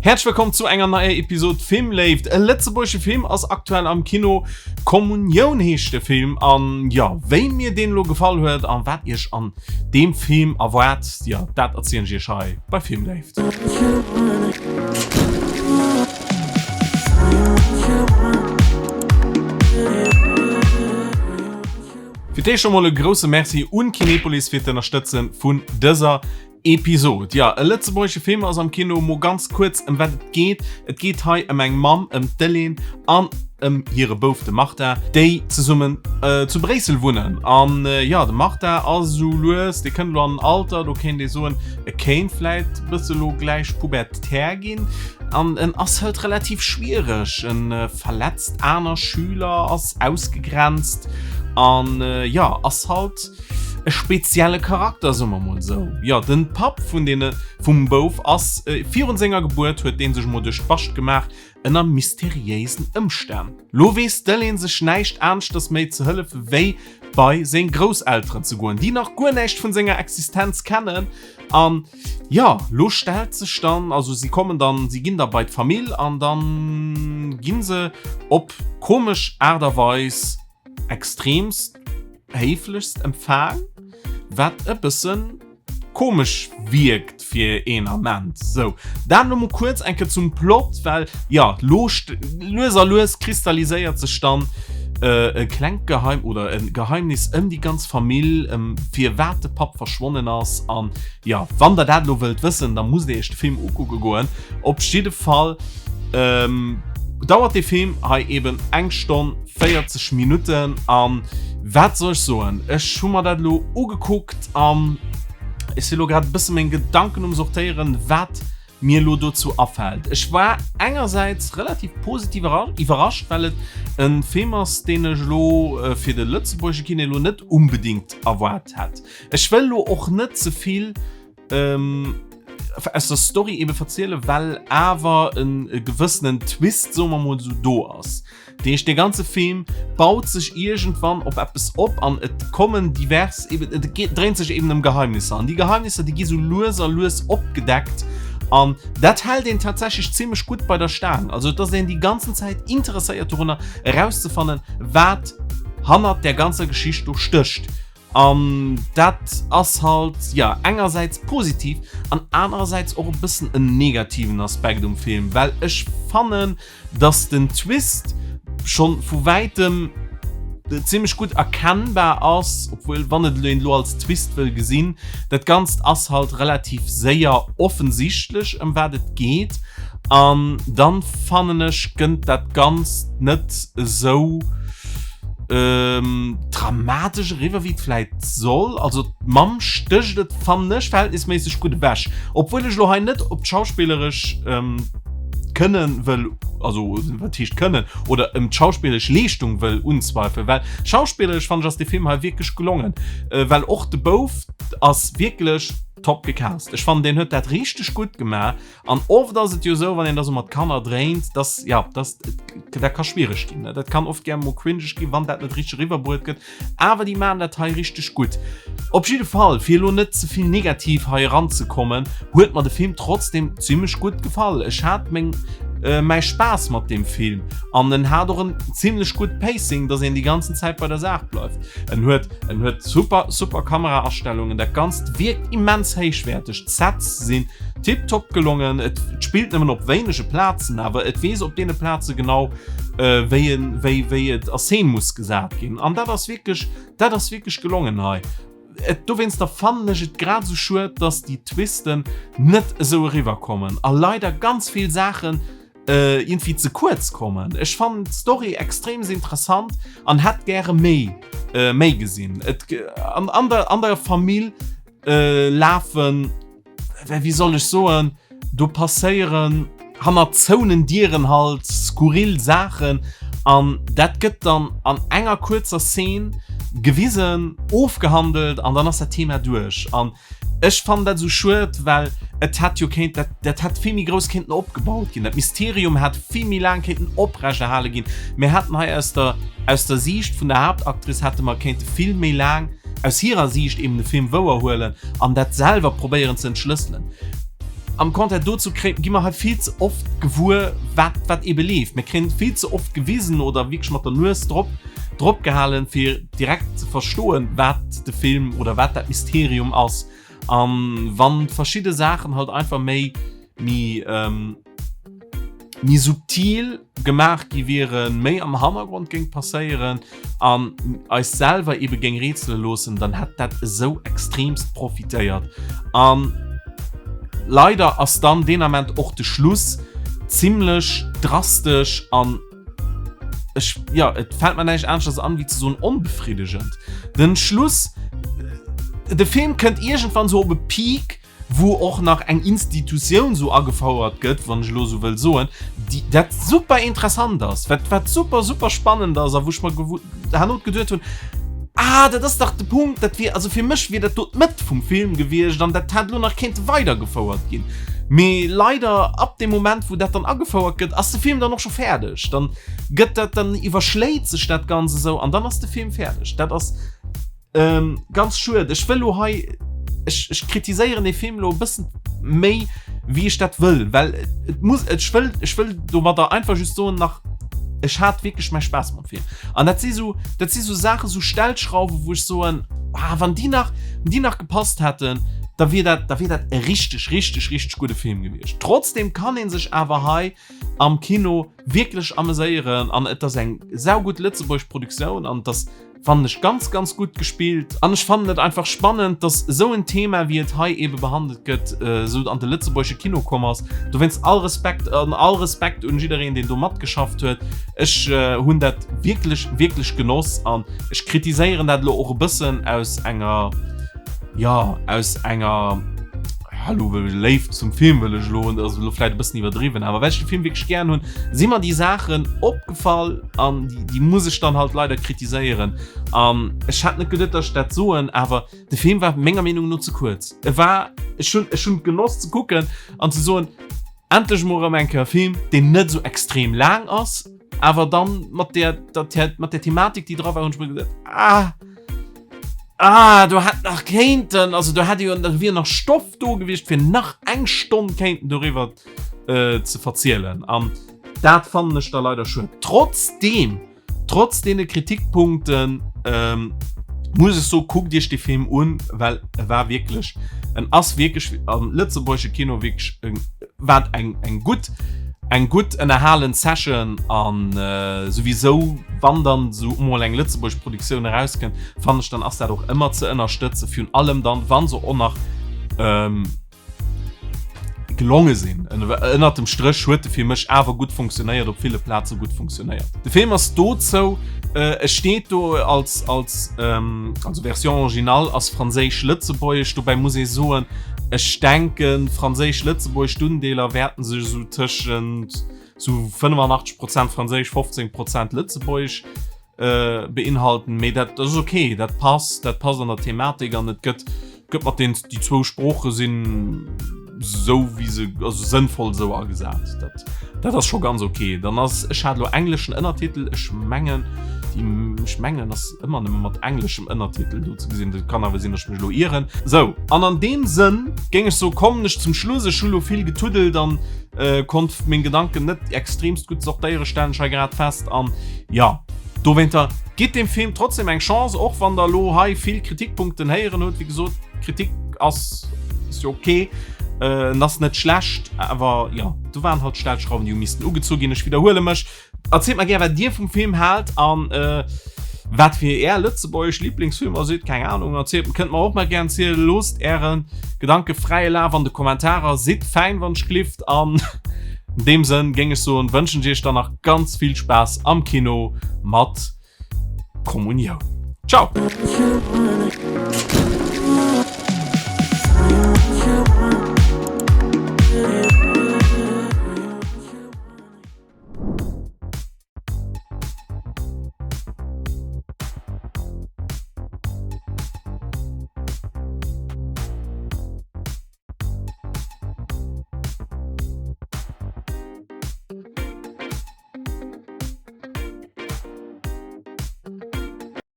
Häerzlech wëllkomm zu enger neier Episod Filmléift. E lëtzebuergesche Film ass aktuell am Kino. Kommunioun heescht de Film an jo, wéi mir deen elo gefall huet an wat iech an deem Film erwaart, jo, dat erzielen ech iech hei bei Filmléift. Fir d'éischt emol e grousse Merci un Kinepolis fir d'Ënnerstëtze vun dëser Episod. Jo, e lëtzebuergesche Film ass am Kino. Mol ganz kuerz ëm wat et geet. Et geet hei ëm eng Mamm, ëm d'Hélène an ëm hire Bouf, de Martin, déi zesummen zu Bréissel wunnen. An jo, de Martin ass esou lues, dee kënnt elo an en Alter, do kéint ee soen, e kéint vläit e bësse lo gläich pubertär ginn. An en ass halt relativ schwiereg, en verletzt aner Schüler, ass ausgegrenzt an jo, ass halt. E spezielle Charakter, soe mer mol esou. Jo, den Papp vun deene, vum Bouf ass virun senger Gebuert huet deen sech mol duerch d'Bascht gemaach, ënner mysteriéisen Ëmstänn. Lo weess d'Elaine sech näischt aneschters méi ze hëllefe wéi bei seng Grousselteren ze goen, déi nach guer näischt vun senger Existenz kennen. An jo, lo stellt sech dann, also si kommen dann, si ginn da bei d'Famill an dann ginn se op komesch Aart a Weis extremst héiflechst empfaang, wat e bëssen komesch wierkt fir een Ament. Sou, dat elo mol kuerz eng Kéier zum Plot, well jo, lo lues a lues kristalliséiert sech dann e klengt Geheim oder e Geheimnis ëm déi ganz Famill, ëm firwat de Papp verschwonnen ass. An jo, wann der dat elo wëllt wëssen, da musst dir iech de Film ukucke goen. Op jidde Fall dauert dee Film hei eben eng Stonn 40 Minutten an wat soll ech soen, ech hu mer dat elo ugekuckt an ech si lo grad e bësse meng Gedanken um sortéieren, wat mir elo dozou afält. Ech war engersäits relativ positiv iwwerrascht, well et e Film ass, deen ech elo fir de lëtzebuergesche Kino elo net unbedingt erwaart hätt. Ech wëll elo och net ze vill aus der Story ebe verzielen, well awer e gewëssenen Twist, soe mer mol esou, do ass. Dat heescht, dee ganze Film baut sech iergendwann op eppes op an et kommen divers, eben, et geet, dréint sech eben ëm Geheimnisser an déi Geheimnisser, déi gi sou lues a lues opgedeckt an dat hält een tatsächlech zimmlech gutt bei der Staang. Also et ass een déi ganzen Zäit interesséiert dorunner, erauszefannen, wat hannert där ganzer Geschicht do stécht. An dat ass halt, jo, engersäits positiv an anerersäits och e bëssen en negativen Aspekt um Film, well ech fannen, dass den Twist schonn vu wäitem zimmlech gutt erkennbar ass, obwuel wann et een elo als Twist wëll gesinn, dat Ganzt ass halt relativ séier offensichtlech ëm wat et geet an dann fannen ech gënnt dat Ganzt net esou dramatesch eriwwer wéi et vläit soll. Also d'Mamm stécht et fannen ech verhältnisméisseg gutt ewech, obwuel ech elo hei net op d'schauspilleresch Kënnen wëll, also wat heescht kënnen, oder ëm d'schauspilleresch Leeschtung wëll unzweifelen, well schauspilleresch fannen ech ass dee Film hei wierklech gelongen, well och de Bouf ass wierklech top gecast. Ech fannen deen huet dat richteg gutt gemaach. An oft ass et jo esou, wann een da sou mat Kanner dréint, dass, ja, dass, dat ka schwiereg ginn, ne? Dat kann oft gär mol cringeg ginn, wann dat net richteg eriwwerbruet gëtt. Awer déi maachen dat hei richteg gutt. Op jidde Fall, fir elo net ze vill negativ hei eranzekommen, huet mer de Film trotzdem zimmlech gutt gefall. Ech hat meng, mäi Spaass mat deem Film an en hat och en zimmlech gutt Pacing, dass een déi ganzen Zäit bei der Saach bleift. En huet, en huet super, super Kameraastellungen, dat Ganzt wierkt immens héichwäerteg, d'Sets sinn Tiptop gelongen, et spillt nëmmen op wéinege Plazen, awer et weess op deene Plaze genau wéi en wéi wéi et a Szene muss gesat ginn. An dat ass wierklech dat ass wierklech gelongen hei. Et dowéinster fannen ech et grad esou schued, dass déi Twisten net esou eriwwer kommen a leider ganz vill Saachen iergendwéi ze kuerz kommen. Ech fannen d'Story extreems interessant an hätt gäre méi méi gesinn. Et an an der an der Famill lafen wéi soll ech soen, do passéieren hannert zouenen Dieren halt skurril Saachen an dat gëtt dann an enger kuerzer Szene gewisen, ofgehandelt an dann ass dat Thema duerch. An ech fannen dat esou schued, well et hätt jo kéint, dat, dat hätt vill méi grouss kéinten opgebaut ginn, dat Mysterium hätt vill méi laang kéinten oprechterhale ginn. Mir hätten hei aus der, aus der Siicht vun der Haaptactrice hätte mer kéinte vill méi laang, aus hirer Siicht eben de Film wouer huelen an dat selwer probéieren ze entschlësselen. Am Contraire dozou kréi, gi mer hei vill ze oft gewuer, wat, wat ebe leeft. Mir kréien et vill ze oft gewisen oder wierklech mat der Nues drop, drop gehalen, fir direkt ze verstoen, wat de Film oder wat dat Mysterium ass. An wann verschidde Saachen halt einfach méi, méi, ähm, méi subtil gemaach gi wieren, méi am Hannergrond géing passéieren an eis selwer ebe géing rätsele loossen, dann hätt dat esou extremst profitéiert. An leider ass dann deen Ament och de Schluss zimlech drastesch an ech, jo, et fält mer näischt aneschters an, wéi ze soen onbefriddegend. Den Schluss, de Film kënnt iergendwann esou op e Peak, wou och nach eng Institutioun esou agefouert gëtt, wann ech elo esou wëll soen, déi dat super interessant ass, wat wat super super spannend ass a wou ech mer herno geduet hunn, ah dat ass dach de Punkt, dat wier, also fir mech wier dat do d'Mëtt vum Film gewiescht an dat hätt elo nach kéinte weidergefouert ginn. Mee leider ab deem Moment wou dat dann agefouert gëtt, ass de Film dann och scho fäerdeg. Dann gëtt dat, dann iwwerschléit sech dat Ganzt esou an dann ass de Film fäerdeg. Dat ass. Ähm, ganz schued. Ech wëll lo hei, ech, ech kritiséieren dee Film lo e bëssen méi, wéi ech dat wëll, well et muss, ech wëll, ech wëll domadder einfach just soen nach, ech hat wierklech mäi Spaass mam Film. An dat si sou, dat si sou Saachen, sou Stellschrauwen, wou ech soen, ah, wann déi nach, wann déi nach gepasst hätten, da wier dat, da wier dat e richteg, richteg, richteg gudde Film gewiescht. Trotzdem kann ee sech awer hei am Kino wierklech ameséieren an et ass eng saugutt lëtzebuergesch Produktioun an et ass, Fannen ech ganz ganz gutt gespillt an ech fannen et einfach spannend, dass esou en Thema wéi et hei eben behandelt gëtt esou an de lëtzebuergesche Kino komm ass. Dowéinst all Respekt an all Respekt un jiddereen deen do matgeschafft huet. Ech hunn dat wierklech wierklech genoss an ech kritiséieren dat elo och e bëssen aus enger, jo aus enger, hallo Léift zum Film wëll ech elo, ass elo vläit e bëssen iwwerdriwwen, awer well ech de Film wierklech gären hunn, si mer déi Saachen opgefall an déi, déi muss ech dann halt leider kritiséieren. An ech hat net geduet, dass ech dat soen, awer de Film war menger Meenung no ze kuerz. E war, ech hunn, ech hunn genoss ze kucken an ze soen, endlech mol erëm eng Kéier e Film, deen net esou extrem laang ass, awer dann mat där, der, mat där Thematik, déi dra war, hunn ech mer geduet, ah, ah, do hätt nach kéinten, also do hätt jo, do wier nach Stoff do gewiescht, fir nach eng Stonn kéinten doriwwer äh, ze verzielen. An dat fannen ech da leider schued. Trotzdem, trotz deene Kritikpunkten, ähm, muss ech soen, kuckt iech de Film un, well e war wierklech, en ass wierklech am lëtzebuergesche Kino wierklech en, war eng, eng gutt, eng gutt ënnerhalend Session an äh, souwisou, wann dann esou emol eng lëtzebuergesch Produktioun erauskënnt, fannen ech, dann ass dat och ëmmer ze ënnerstëtzen, virun allem dann, wa se och nach ähm, gelonge sinn. Ënnert dem Stréch huet e fir mech awer gutt funktionéiert, op ville Plaze gutt funktionéiert. De Film ass dozou, äh, e steet do als, als ähm, also Version originale ass franséisch-lëtzebuergesch, dobäi muss ee soen, ech denken, franséisch-lëtzebuergesch d'Undeeler wäerten sech esou tëschent sou 85 Prozent franséisch, 15 Prozent lëtzebuergesch äh, beinhalten. Mee dat ass okay, dat passt, dat passt an der Thematik an et gëtt gëtt mat den déi zwou Sprooche sinn sou wéi se also sënnvoll sou agesat. Dat dat ass scho ganz okay. Dann ass ech hat lo engleschen Ënnertitel, ech mengen déi ech mengen ass ëmmer nëmme mat engleschem Ënnertitel do ze gesinn. Dat kann awer sinn, datt ech mech lo ieren. Sou an an deem Sënn géing ech soe kommen ech zum Schluss. Ech hu lo vill getuddelt an äh, konnt meng Gedanken net extremst gutt sortéiere stellen ech hei grad fest an ja dowéinter gitt dem Film trotzdem eng Chance, och wann der lo hei vill Kritikpunkten héieren hutt. Wéi gesot, Kritik ass ass jo okay, äh, en ass net schlecht, awer ja do waren halt Stellschrauwen déi hu missten ugezu ginn. Ech widderhuele mech. Erzielt mer gär wat dir vum Film haalt an äh, wat fir är lëtzebuergesch Lieblingsfilmer sidd, keng Ahnung, erzielt, kënnt mer och mol gär erzielen. Loosst ären Gedanke fräie Laf an de Kommentarer, sidd fäin wann ech glift an an deem Sënn géing ech soen, wënschen ech iech dann nach ganz vill Spaass am Kino mat Kommunioun. Ciao!